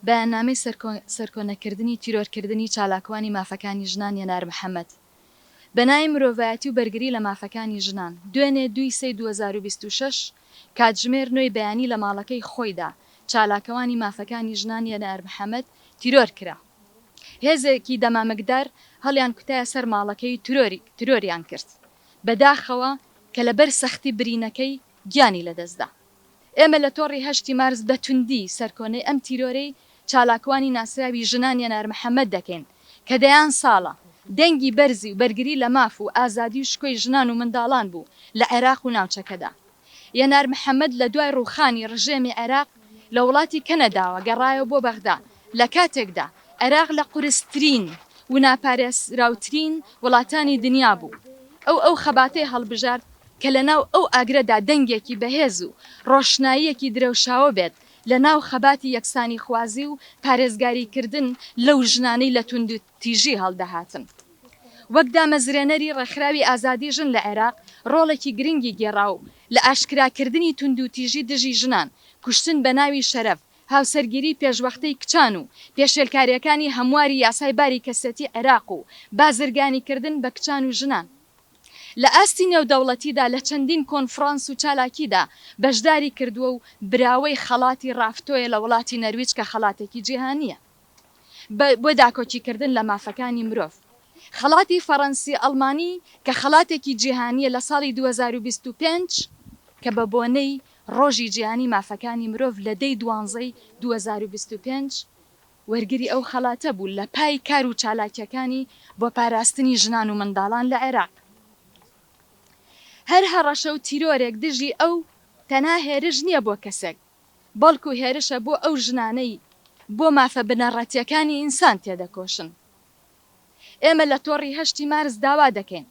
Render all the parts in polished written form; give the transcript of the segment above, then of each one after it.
بەیاننامەی سەرکۆنەکردنی تیرۆرکردنی چالاکوانی مافەکانی ژنان یەنار محەمەد بە ناوی مرۆڤایەتی و بەرگری لە مافەکانی ژنان، دوێنێ دووی سێی 2026 کاتژمێر نۆی بەیانی لە ماڵەکەی خۆیدا چالاکوانی مافەکانی ژنان یەنار محەمەد تیرۆر کرا. هێزێکی دەمامکدار هەڵیانکوتایە سەر ماڵەکەی تیرۆریان کرد. بەداخەوە کە لەبەر سەختی برینەکەی گیانی لەدەستدا. ئێمە لە تۆڕی هەشتی مارس بە توندی سەرکۆنەی ئەم تیرۆرەی چالاکوانی ناسراوی ژنان یەنار محەمەد دەکەین کە دەیان ساڵە دەنگی بەرزی و بەرگری لە ماف و ئازادی و شکۆی ژنان و منداڵان بوو لە عێراق و ناوچەکەدا. یەنار محەمەد لە دوای ڕووخانی ڕژێمی عێراق لە وڵاتی کەنەداوە گەڕایەوە بۆ بەغدا لە کاتێکدا عێراق لە قورسترین و ناپارێزراوترین وڵاتانی دنیا بوو ئەو ئەو خەباتەی هەڵبژارد کە لە ناو ئەو ئاگرەدا دەنگێکی بەهێز و ڕۆشناییەکی درەوشاوە بێت لە ناو خەباتی یەکسانیخوازی و پارێزگاریکردن لەو ژنانەی لە توندوتیژی هەڵدەهاتن. وەک دامەزرێنەری ڕێکخراوی ئازادی ژن لە عێراق ڕۆڵێکی گرنگی گێڕا و لە ئاشکراکردنی توندوتیژی دژی ژنان، کوشتن بە ناوی شەرەف، هاوسەرگیری پێشوەختەی کچان و پێشێلکارییەکانی هەمواری یاسای باری کەسێتی عێراق و بازرگانیکردن بە کچان و ژنان. لە ئاستی نێودەوڵەتیدا لە چەندین کۆنفرانس و چالاکیدا بەشداری کردووە و براوەی خەڵاتی ڕافتۆیە لە وڵاتی نەرویج کە خەڵاتێکی جیهانییە بۆ داکۆکیکردن لە مافەکانی مرۆڤ. خەڵاتی فەڕەنسی ئەڵمانی کە خەڵاتێکی جیهانییە لە ساڵی 2025 کە بە بۆنەی ڕۆژی جیهانی مافەکانی مرۆڤ لە دەی دوانزەی 2025 وەرگری ئەو خەڵاتە بوو لە پای کار و چالاکییەکانی بۆ پاراستنی ژنان و منداڵان لە عێراق. هەر هەڕەشە و تیرۆرێک دژی ئەو تەنها هێرش نییە بۆ کەسێک، بەڵکو هێرشە بۆ ئەو ژنانەی بۆ مافە بنەڕەتییەکانی ئینسان تێدەکۆشن. ئێمە لە تۆڕی هەشتی مارس داوا دەکەین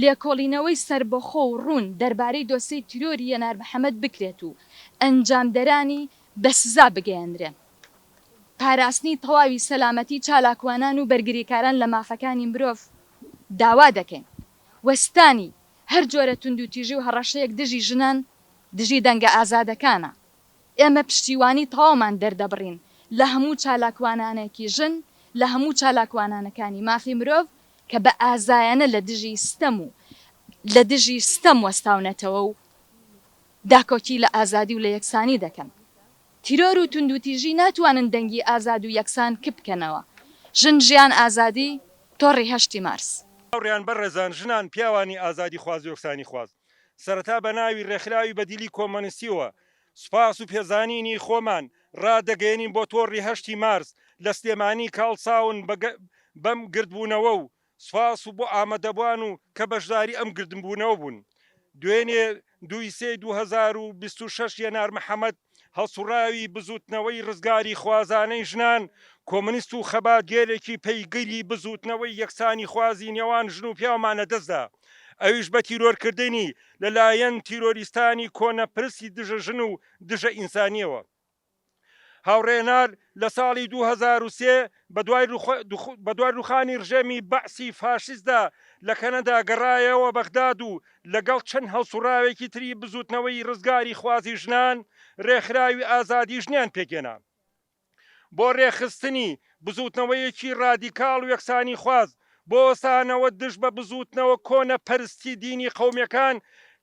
لێکۆڵینەوەی سەربەخۆ و ڕوون دەربارەی دۆسێی تیرۆری یەنار محەمەد بکرێت و ئەنجامدەرانی بە سزا بگەیەنرێن. پاراستنی تەواوی سەلامەتی چالاکوانان و بەرگریکاران لە مافەکانی مرۆڤ داوا دەکەین. وەستانی هەر جۆرە توندوتیژی و هەڕەشەیەک دژی ژنان دژی دەنگە ئازادەکانە. ئێمە پشتیوانی تەواومان دەردەبڕین لە هەموو چالاکوانانێکی ژن، لە هەموو چالاکوانانەکانی مافی مرۆڤ کە بە ئازایانە لە دژی ستەم و لە دژی ستەم وەستاونەتەوە و داکۆکی لە ئازادی و لە یەکسانی دەکەن. تیرۆر و توندوتیژی ناتوانن دەنگی ئازاد و یەکسان کپ بکەنەوە. ژن ژیان ئازادی، تۆڕی هەشتی مارس. هاوڕێیان بەڕێزان ژنان پیاوانی ئازادیخواز و یەکسانیخواز سەرەتا بە ناوی ڕێکخراوی بەدیلی کۆمۆنیستیەوە سوپاس و پێزانینی خۆمان ڕادەگەیەنین بۆ تۆڕی هەشتی مارس لە سلێمانی کە هەڵساون بەم گردبوونەوە و سوپاس و بۆ ئامادەبوان و کە بەشداری ئەم گردبوونەوە بوون. دوێنێ دووی سێی 2026 یەنار محەمەد هەڵسوڕاوی بزووتنەوەی ڕزگاریخوازانەی ژنان، کۆمۆنیست و خەباتگێرێکی پەیگری بزووتنەوەی یەکسانیخوازی نێوان ژن و پیاومان لەدەستدا، ئەویش بە تیرۆرکردنی لەلایەن تیرۆریستانی کۆنەپرستی دژە ژن و دژە ئینسانیەوە. هاوڕێ نار لە ساڵی 2003 بەدوای رووخانی رژێمی بەعسی فاشیستدا لە کەنەدا گەڕایەوە بەغداد و لەگەڵ چەند هەڵسوڕاوێکی تری بزووتنەوەی رزگاریخوازی ژنان رێکخراوی ئازادی ژنیان پێکهێنا بۆ رێکخستنی بزووتنەوەیەکی رادیکاڵ و یەکسانیخواز بۆ وەستانەوە دژ بە بزووتنەوە کۆنەپەرستی دینی قەومیەکان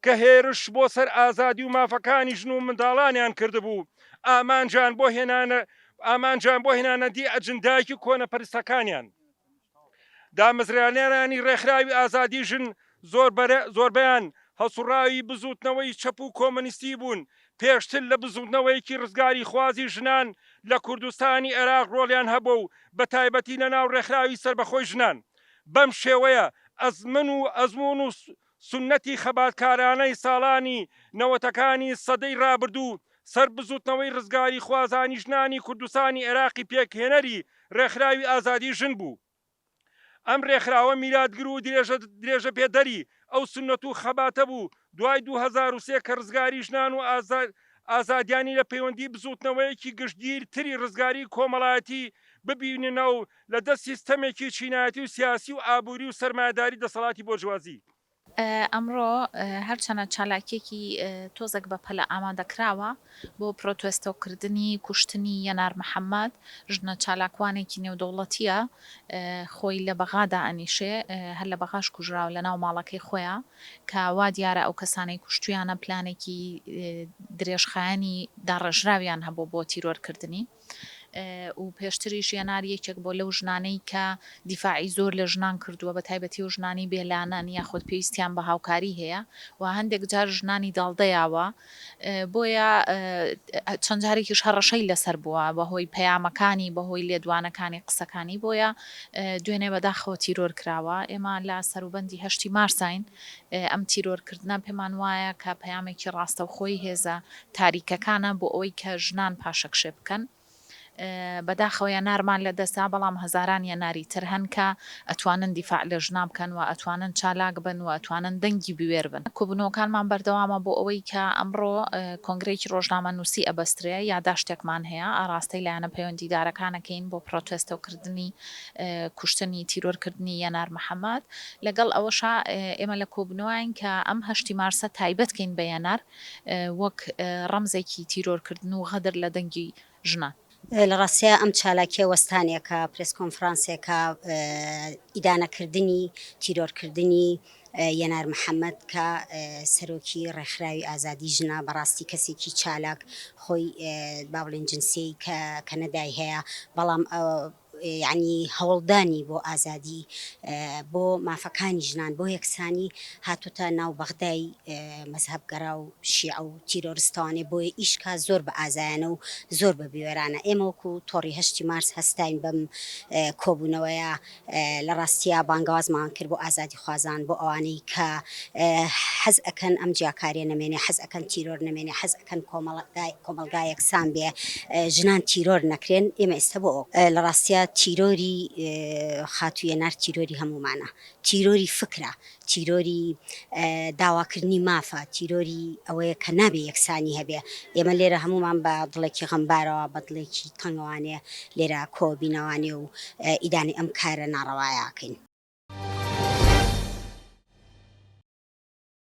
کە هێرش بۆ سەر ئازادی و مافەکانی ژن و منداڵانیان کردبوو، ئامانجیان بۆ هێنانە ئامانجیان بۆ هێنانەدی ئەجندایەکی کۆنەپەرستەکانیان. دامەزرێنەرانی ڕێکخراوی ئازادی ژن زۆربەیان هەڵسوڕاوی بزووتنەوەی چەپ و کۆمۆنیستی بوون، پێشتر لە بزووتنەوەیەکی ڕزگاریخوازی ژنان لە کوردستانی عێراق ڕۆڵیان هەبووە و بەتایبەتی لەناو ڕێکخراوی سەربەخۆی ژنان. بەم شێوەیە ئەزمن و ئەزموون و. سوننەتی خەباتکارانەی ساڵانی نەوەتەکانی سەدەی ڕابردوو سەر بزووتنەوەی ڕزگاریخوازانی ژنانی کوردستانی عێراقی پێکهێنەری ڕێکخراوی ئازادی ژن بوو. ئەم ڕێکخراوە میراتگر و درێژەپێدەری ئەو سوننەت و خەباتە بوو دوای 2003 کە ڕزگاری ژنان و ئازادیانی لە پەیوەندی بزووتنەوەیەکی گشتگیر تری ڕزگاری کۆمەڵایەتی ببیننەو لە دەست سیستەمێکی چینایەتی و سیاسی و ئابووری و سەرمایەداری دەسەڵاتی بۆرژوازی. ئەمڕۆ هەرچەنە چالاکیەکی تۆزێک بە پەلە ئامادەکراوە بۆ پرۆتێستۆکردنی کوشتنی یەنار محەمەد، ژنە چالاکوانێکی نێودەوڵەتیە خۆی لە بەغا دائەنیشێ، هەر لە بەغاش کوژراوە لە ناو ماڵەکەی خۆیا، کە وا دیارە ئەو کەسانەی کوشتویانە پلانێکی درێژخایەنی داڕێژراویان هەبوو بۆ تیرۆرکردنی. و پێشتریش یەنار یەکێک بووە لەو ژنانەی کە دیفاعی زۆر لە ژنان کردووە بە تایبەتی ئەو ژنانەی بێ لانەن یاخود پێویستیان بە هاوکاری هەیە و هەندێک جار ژنانی داڵدەیاوە بۆیە چەند جارێکیش هەڕەشەی لەسەر بووە بەهۆی پەیامەکانی بەهۆی لێدوانەکانی قسەکانی بۆیە دوێنێ بەداخەوە تیرۆر کراوە ئێمە لە سەروبەندی هەشتی مارساین ئەم تیرۆرکردنە پێمان وایە کە پەیامێکی ڕاستەوخۆی هێزە تاریکەکانە بۆ ئەوەی کە ژنان پاشەکشێ بکەن. بەداخەوە یەنارمان لەدەستدا، بەڵام هەزاران یەناری تر هەن کە ئەتوانن دیفاع لە ژنان بکەن و ئەتوانن چالاک بن و ئەتوانن دەنگی بوێر بن. کۆبوونەوەکانمان بەردەوامە بۆ ئەوەی کە ئەمڕۆ کۆنگرەیەکی ڕۆژنامەنووسی ئەبەسترێ، یاداشتێکمان هەیە ئاڕاستەی لایەنە پەیوەندیدارەکان ئەکەین بۆ پرۆتێستۆکردنی کوشتنی تیرۆرکردنی یەنار محەمەد، لەگەڵ ئەوەشا ئێمە لە کۆبوونەوەین کە ئەم هەشتی مارسە تایبەت کەین بە یەنار وەک ڕەمزێکی تیرۆرکردن و غەدر لە دەنگی ژنان. لە ڕاستیا ئەم چالاکیە وەستانێکە، پرێس کۆنفرانسێکە، ئیدانەکردنی تیرۆرکردنی یەنار محەمەد کە سەرۆکی ڕێکخراوی ئازادی ژنە، بەڕاستی کەسێکی چالاک خۆی با بڵێن جنسیەی کە کەنەدای هەیە، بەڵام یانی هەوڵدانی بۆ ئازادی بۆ مافەکانی ژنان بۆ یەکسانی هاتۆتە ناو بەغدای مەزهەبگەرا و شیعە و تیرۆرستەوانێ بۆیە ئیش کا زۆر بە ئازایانە و زۆر بە بوێرانە ئێمە وەکو تۆڕی هەشتی مارس هەستاین بەم کۆبوونەوەیە لە ڕاستیا بانگەوازمان کرد بۆ ئازادیخوازان بۆ ئەوانەی کە حەز ئەکەن ئەم جیاکاریە نەمێنێ حەز ئەکەن تیرۆر نەمێنێ حەز ئەکەن کۆمەڵگا یەکسان بێ ژنان تیرۆر نەکرێن ئێمە ئێستا بۆ لە ڕاستیا تیرۆری خاتوو یەنار تیرۆری هەموومانە تیرۆری فکرە تیرۆری داواکردنی مافە، تیرۆری ئەوەیە کە نابێ یەکسانی هەبێ. ئێمە لێرە هەموومان بە دڵێکی غەمبارەوە، بە دڵێکی تەنگەوانێ لێرە کۆبینەوانێ و ئیدانەی ئەم کارە ناڕەوایە ئەکەین.